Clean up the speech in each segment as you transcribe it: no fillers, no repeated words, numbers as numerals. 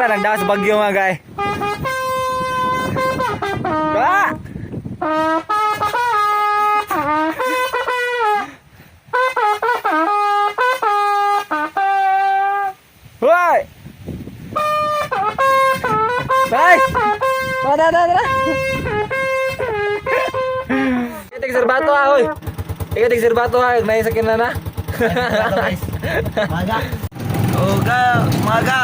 nagdaas bagyo, mga guy. Ba! Hoy! Tay! Tara, tara, tara! Ikaw serbato ha, hoy! Ikaw serbato ha, naisakin na na. Maga. Oga, maga.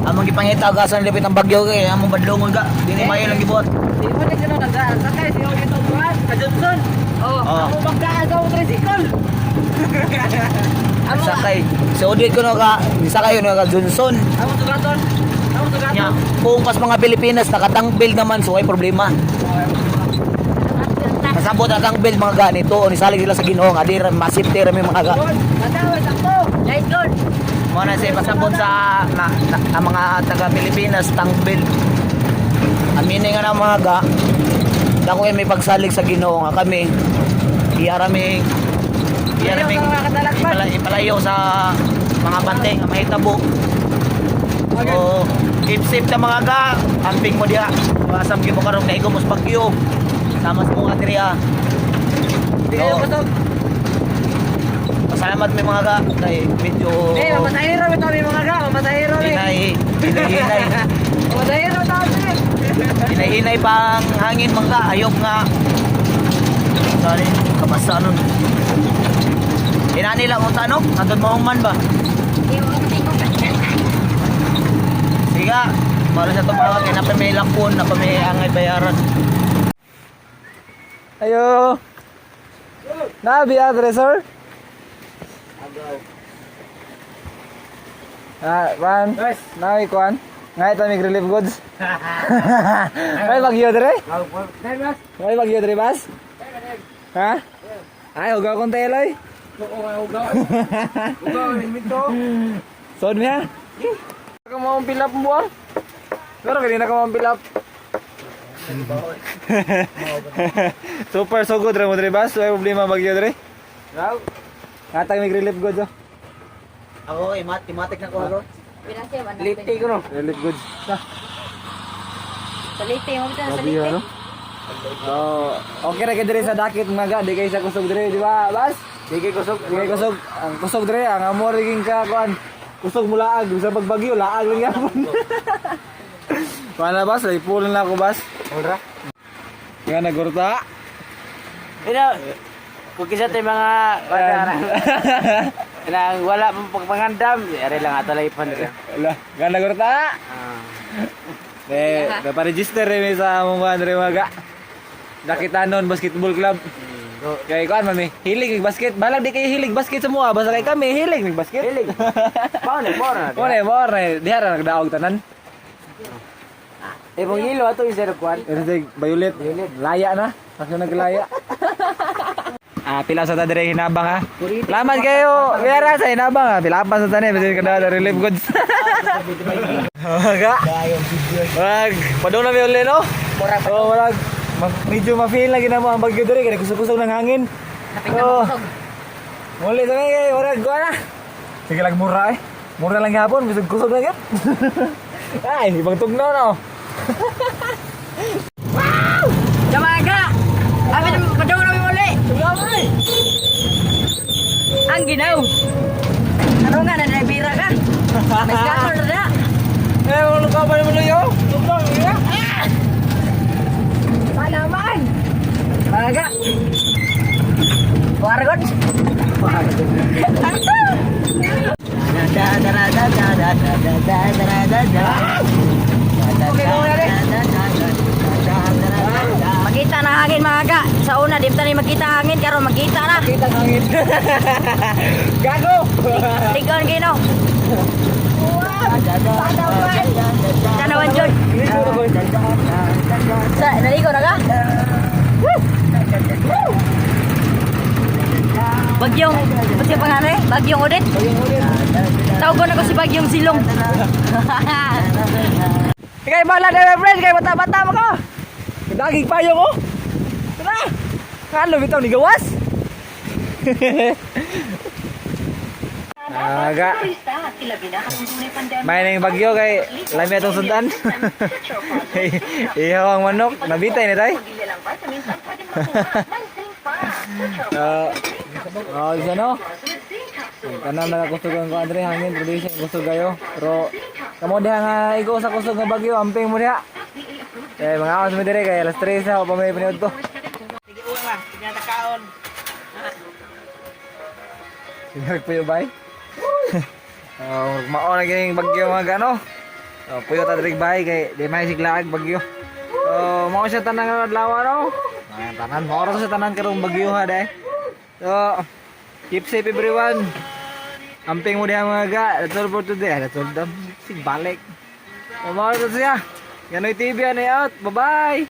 Among gipangita og asa nilipit ang bagyo kay among badlongon ga. Dili mayo lang gibuhat. Di mo na sila nagsakay, siya dito buwan, ka Johnson. Oh. Ako magdaan sa tricycle. Sakay. Sa audit ko no ka, sakay no ka Johnson. Amo tugaton. Amo tugaton. Nya, kung kas mga Pilipinas nakatangbil naman so ay problema. Kasabot ang tangbil mga ganito, o nisalig sila sa Ginoo nga di ra masipte ra mi mga ga. Matawa sakto. Nice good. Mo na siya pasabot sa ang mga taga Pilipinas tangbil. Aminin nga na mga ga. Dako may pagsalig sa Ginoo nga kami. Iyara mi iyara mi ipalayo sa mga bantay nga mahitabo. So, keep safe ta mga ga. Amping mo diha. Asam gyud mo karon kay gumos bagyo. Sama sa mga diri ah. Di kayo kusog. Pasalamat mi mga ga kay medyo Eh, mamasahiro mi tabi mga ga, mamasahiro mi. hinay hinay Mamasahiro tabi. Hinahinay pa ang hangin mga ayok nga. Sorry, kabasa nun. Inani lang ang tanong, nandun mahuman ba? Sige, para sa tumawag, kaya napa may lakon, napa may angay bayaran. Ayo. Nabi address, sir. Ah, Juan. Nabi kuan. Ngay ta mig relief goods. May bagyo dire? May bagyo dire, bas? Ha? Ay, hugaw kong teloy. Sod mi ha? Ka mo ang pilap mo ah. Pero kanina ka mo ang pilap. Super so good ra mo dire, bas. Way problema bagyo dire. Natag mig relief goods oh. Ako, imatik na ko ako. Lite ko no. Relief goods. Ah, Sa Leyte, mo sa Grabe Leyte. ano. Oh, okay ra kay dire sa dakit mga ga, di kay sa kusog dire, di ba, bas? Sige, kusog. Di kay kusog. Ang kusog dire, ang amor ging ka kuan. Kusog mo laag, bisa pagbagyo, laag lang yapon. Wala bas, lay pulon na ako bas. Ora. Nga nagurta. Pero kung kisa tayo mga nang wala pang pagpangandam, ari lang ato lang ipan dira. Wala, nga nagurta. Eh, napa-register rin mi sa among kuan dire mga ga. Dakitanon Basketball Club. Kay kuan man mi, hilig mig basket. Balag di kayo hilig basket sa mua, basta kay kami hilig mig basket. Hilig. Paano mo na? Mo na, mo na, diha ra nagdaog tanan. Eh mong hilo ato yung zero kwan. Pero sig violet, laya na. Ako naglaya. Ah, pila sa ta dire hinabang ha. Laman kayo, Vera sa hinabang ha. Pila pa sa tanim, bisin kada relief goods. Ga. Wag, padung na mi uli no. Oh, wag. Medyo ma-feel na ginamo ang bagyo dire kay kusog-kusog ng hangin. Oh. Muli sa kay wala go na. Sige lang mura eh. Mura lang gihapon, bisag kusog na gyud. Ay, ibang tugnaw no. Jamaga. Abi padung na mi muli. Tugnaw eh. Ang ginaw. Ano nga na bira ka? May gator na na. Eh, wala ka pa naman yo. Tugnaw ya. Palaman. Maga. Wargot. Makita na hangin mga ga. Sa una, di pa ni makita hangin karon makita na. Kita ang hangin. Gago. Ligon gino. Tanawan jud. Sa naligo na ka? Bagyong, bagyong pangalan eh? Bagyong Odette? Tawag na ko si Bagyong Silong. Kay bala na my friend, kay bata-bata mo ka. Dagig payo ko. Tara. Kalo bitaw ni gawas. Aga. May nang bagyo kay lami atong sundan. Ihaw ang manok, nabitay ni tay. Oh, isa no. Kanang nakakusog ang kuan diri, hangin produce ang kusog kayo. Pero kamo diha nga igo sa kusog nga bagyo, amping mo diha. Eh, mga awas mo dire kay alas 3 na pa may paniud to. Sige, uwa ba? Sige na kaon. Sinag puyo bay. Oh, mao na gining bagyo mga gano. Oh, puyo ta diri bay kay di may siglaag bagyo. Oh, mao siya tanan nga adlaw no. Ay, tanan mao ra sa tanan karong bagyo ha dai. So, keep safe everyone. Amping mo diha mga ga. That's all for today. That's all dam. Sig balik. Oh, mao ra to siya. Ganoy TV ani out. Bye-bye.